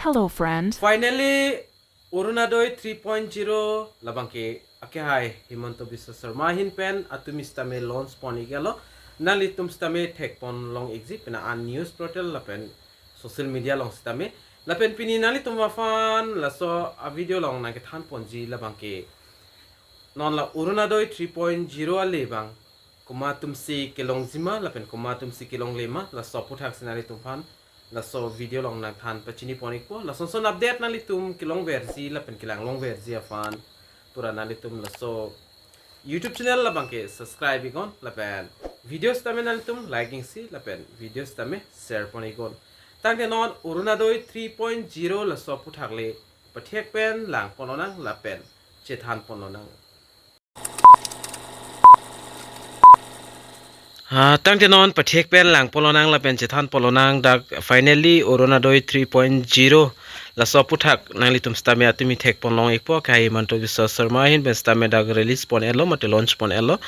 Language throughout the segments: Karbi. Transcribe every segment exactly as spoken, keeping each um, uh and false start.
Hello, friend. Finally, Orunodoi three point zero labangke akehai Himanta Biswa Sarma ahin pen atumi sitame launch pon-ik-etlo. Nanglitum sitame thek pon long-ikji pina an news portal lapen social media along sitame. Lapen pini nanglitum aphan laso a video along nangkethan ponji labangke non la Orunodoi three point zero ale abang komat atumsi kelongjima lapen komat atumsi kelonglema, laso aputhak si nanglitum aphan laso video along nangthan pachini pon-ikpo. Lason son update nanglitum kelongverji lapen kelang longverji aphan pura nanglitum laso YouTube channel labangke subscribe-iknon lapen video sitame nanglitum like-ikji lapen video sitame share pon-iknon. Tangte non Orunodoi three point zero laso aputhak le pathek pen lang pon lonang lapen chethan pon lonang. Ha, tangte non pathek pen lang pon lonang lapen chethan pon lonang. Dak finally Orunodoi three point zero laso aputhak nanglitum sitame atumi thek pon long-ikpo, akehai Himanta Biswa Sarma ahin pen sitame dak release pon-etlo mate launch pon-etlo.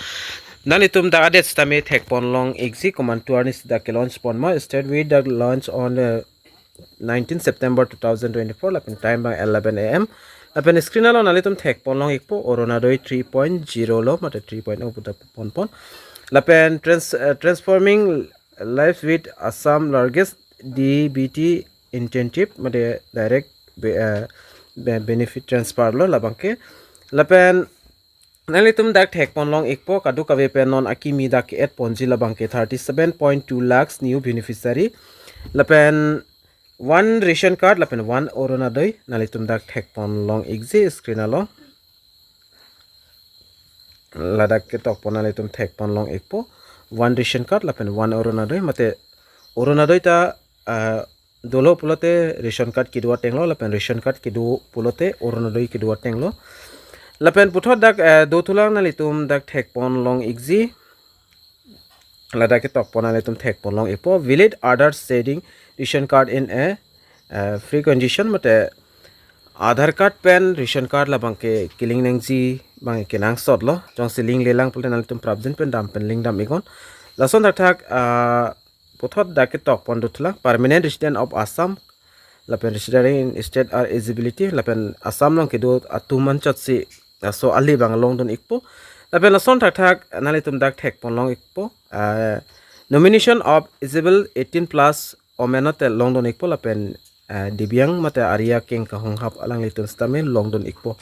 Nanglitum dak a date sitame thek pon long-ikji, komantu arni si dak ke launch pon ma. Start with the launch on the nineteen September two thousand twenty-four, lapen time abang eleven A M. Lapen screen along nanglitum thek pon long-ikpo, Orunodoi three point zero lo mate three point zero pu ta pon pon. Lapen trans uh, transforming lives with Assam largest D B T incentive mate direct be, uh, be- benefit transfer lo labangke. Lapen nanglitum dak thek pon long-ikpo, kadokave pen non akimi dak ke-et ponji labangke thirty seven point two lakhs new beneficiary. Lapen one ration card lapen one Orunodoi, nanglitum dak thek pon long-ikji screen along. Ladak ketok pon nanglitum thek pon long-ikpo, one ration card lapen one Orunodoi, mate Orunodoi ta uh, dolo pulote ration card kedo atenglo lapen ration card kedo pulote Orunodoi kedo atenglo. Lapen puthot dak uh, dothulang, nanglitum dak thek pon long-ikji. Ladak ketok pon nanglitum thek pon long-ikpo, valid Aadhaar shading ration card in a uh, free condition mate Aadhaar card pen ration card labangke kelink nangji abang kenangsot lo. Jongsi linklelang pulote nanglitum prapjin pen dam pen link dam-iknon. Lason thakthak uh, puthot dak ketok pon dothulang, permanent resident of Assam lapen residing in state are eligibility, lapen Assam along kedo atum anchotsi laso ale abang longdun-ikpo. Lapen lason thakthak nanglitum dak thek pon long-ikpo, uh, nomination of eligible eighteen plus women te longdun-ikpo lapen uh, Divyang mate ari akeng kahonghap alanglitum sitame longdun-ikpo.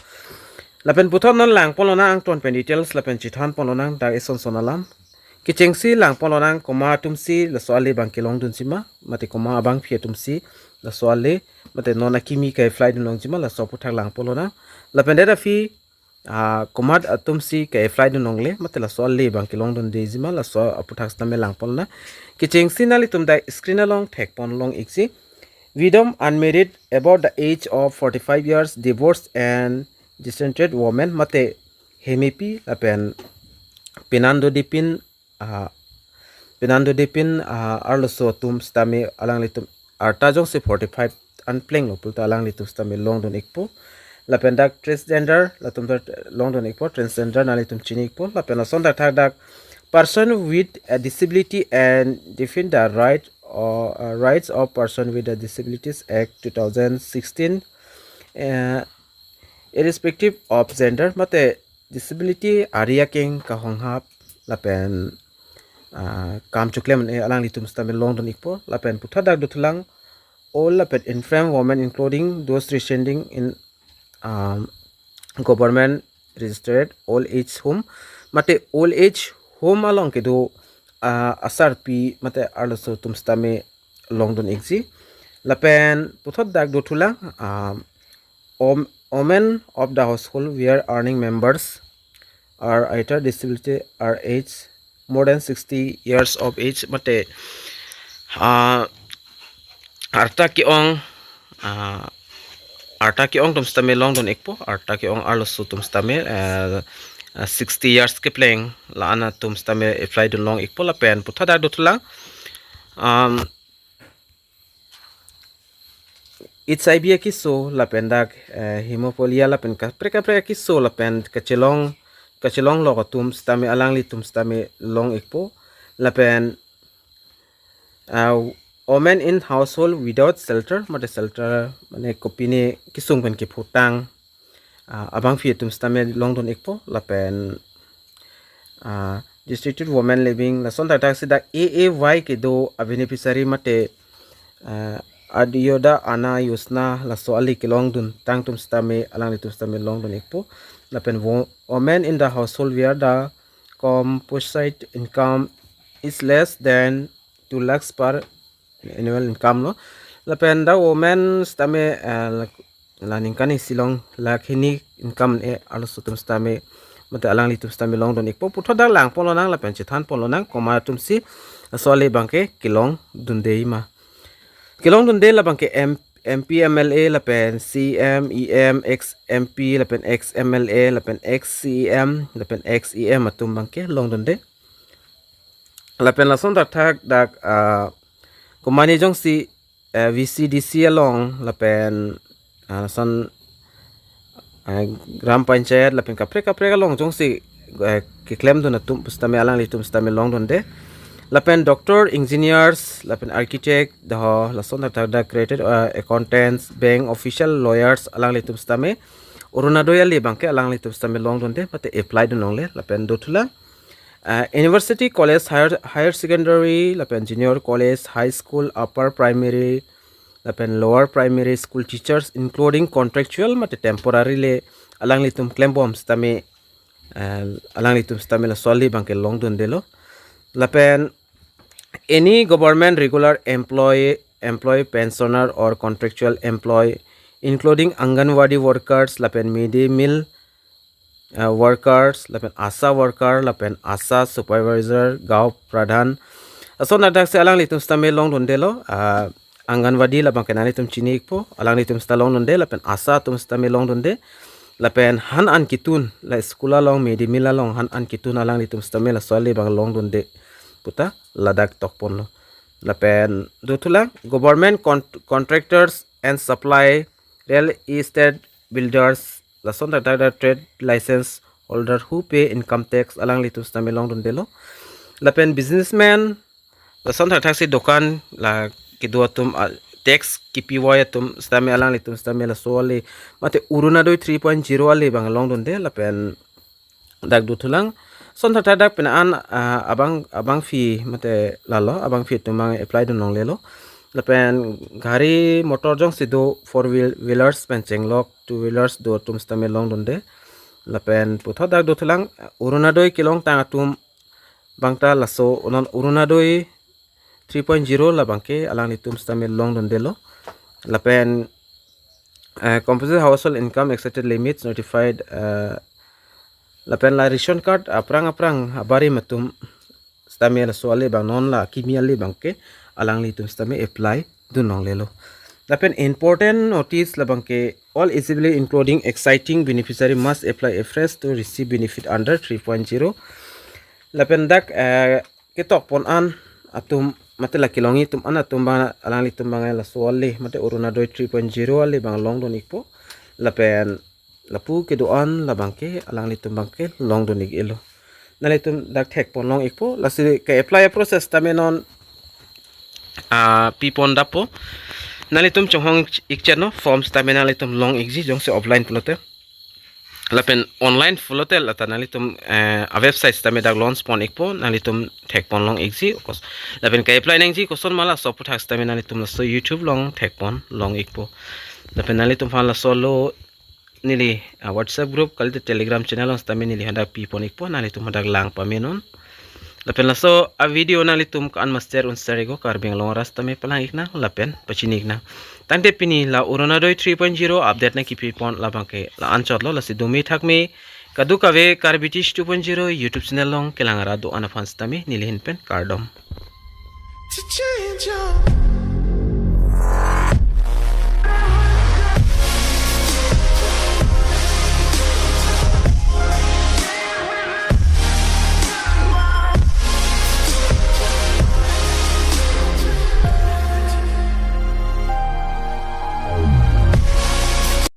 Lapen puthot non lang pon lonang angton pen details lapen chethan pon lonang dak eson son alam. Kechengsi lang pon lonang komat atumsi laso ale abang kelongdunjima mate komat abangpi atumsi laso ale mate non akimi ke-apply dun longjima, laso aputhak lang pon lonang. Lapen det aphi uh, komat atumsi ke-apply dun longle mate laso ale abang kelongdundejima, laso aputhak sitame lang pon lonang. Kechengsi nanglitum dak screen along thek pon long-ikji. Widow, unmarried, above the age of forty-five years, divorced and destitute women mate hemepi lapen penan dodepin uh, penan dodepin uh, arloso atum sitame alanglitum arta jongsi forty-five an plenglo pulote alanglitum sitame longdun-ikpo. Lapen dak transgender latum ta longdun-ikpo, transgender nanglitum chini-ikpo. Lapen lason thakthak dak person with a disability and defend the right or uh, rights of person with the disabilities act two thousand sixteen, uh, irrespective of gender mate disability ari akeng kahonghap lapen uh, kam choklem alanglitum sitame longdun-ikpo. Lapen puthot dak dothulang, old lapen infirm women including those residing in um, government registered old age home mate old age home along kedo uh, asarpi mate arloso atum sitame longdun-ikji. Lapen puthot dak dothulang, um, om- women of the household where earning members are either disability or age more than sixty years of age mate uh, arta ke-ong uh, arta ke-ong atum sitame longdun-ikpo, arta ke-ong arloso atum sitame uh, uh, sixty years kepleng la-an atum sitame apply dun long-ikpo. Lapen puthot dak dothulang, um, H I V akeso lapen dak uh, hemophilia lapen kaprek kaprek akeso lapen kachelong kachelong lok atum sitame alanglitum sitame long-ikpo. Lapen uh, women in household without shelter, mate shelter mane kopine kesung pen kephotang, ah, abangpi atum sitame longdun ikpo, lapen, ah, destitute women living, lason thakthak si dak A A Y kedo a beneficiary mate, ah, Antyodaya Anna Yojana laso ali kelongdun tang atum sitame alanglitum sitame longdun ikpo. Lapen wo-, women in the household where the composite income is less than two lakhs per annual income lo. Lapen the women sitame, eh, la ningkan isi along lakh hini income e arloso atum sitame mate alanglitum sitame longdun ikpo, puthot dak langpon lonang lapen chethanpon lonang komat atum si laso ali abangke kelongdunde ma. Kelongdunde labangke M-, M P, M L A lapen C M, E M, ex M P lapen ex M L A lapen ex C E M lapen ex E M atum abangke longdunde. Lapen lason thakthak dak, ah, komane jongsi, eh, V C D C along lapen, ah, lason, eh, Gram Panchayat lapen kaprek kaprek along jongsi, eh, keklemdun atum sitame alanglitum sitame longdunde. Lapen doctor, engineers, lapen architect, doho lason thakthak dak created, eh, accountants, bank official, lawyers alanglitum sitame Orunodoi ali abangke alanglitum sitame longdunde mate apply dun longle. Lapen dothulang, ah, university, college, higher, higher secondary, lapen junior college, high school, upper primary, lapen lower primary school teachers, including contractual mate temporary le alanglitum klembom sitame, ah, alanglitum sitame laso ali abangke longdundelo. Lapen any government regular employee, employee, pensioner or contractual employee, including Anganwadi workers, lapen midday meal, uh, workers, lapen ASHA worker, lapen ASHA supervisor, Gaon Pradhan. Lason thakthak si alanglitum sitame longdundelo, uh, Anganwadi labangke nanglitum chini ikpo, alanglitum sita longdunde, lapen ASHA atum sitame longdunde, lapen han an ketun, la school along, midday meal along, han an ketun alanglitum sitame laso ali abang longdunde puta ladak tokponlo. Lapen dothulang, government con-, contractors and supply, real estate, builders, lason thakthak dak trade license holder who pay income tax alanglitum sitame longdundelo. Lapen businessman, lason thakthak si dokan la kedo atum, ah, tax kepivoi atum sitame alanglitum sitame laso ali mate Orunodoi three point zero ali abang longdunde. Lapen dak dothulang, lason thakthak dak pen an, ah, abang, abangpi mate lalo, abangpi atum abang apply dun longlelo. Lapen gari motor jongsi do, four wheel-, wheelers pen chenglok, two wheelers do atum sitame longdunde. Lapen puthot dak dothulang, Orunodoi kelongtang atum abangta laso non Orunodoi three point zero labangke alanglitum sitame longdundelo. Lapen, eh, composite household income exceeded limits notified, eh, lapen la ration card aphrang aphrang abarim atum sitame laso ali abang non la kimi ali abangke alanglitum sitame apply dun longlelo. Lapen important notice labangke all eligible including exciting beneficiary must apply afresh to receive benefit under three point zero. Lapen dak, eh, ketokpon an atum mate la kelongji atum an atum abang alanglitum abang laso ali mate Orunodoi three point zero ali abang longdun ikpo. Lapen lapu kedo an labangke alanglitum abangke longdun ik-elo. Nanglitum dak thekpon long ikpo, lasi ke-apply process tame non, ah, pipon dapo. Nanglitum chonghong ikchotno, form sitame nanglitum long ikji jongsi offline pulote. Lapen online pulote lata nanglitum, eh, a website sitame dak launch pon ikpo, nanglitum thekpon long ikji, kos-, lapen ke-apply nangji koson ma laso aputhak sitame nanglitum laso YouTube along thekpon long ikpo. Lapen nanglitum aphan laso lo neli, ah, WhatsApp group kalite Telegram channel along sitame neli hadak pipon ikpo, nanglitum hadak lang pamenon. Lapen laso a video nanglitum ke-an master un share iknon, Karbi Anglong arat sitame palang iknang lapen pachini iknang. Tangte pini la Orunodoi three point zero update nangkipipon labangke la-anchotlo, lasi dome thakme kadokave Karbi Tish two point zero YouTube channel along kelang arat do-an aphan sitame neli ahin pen kardom. To change your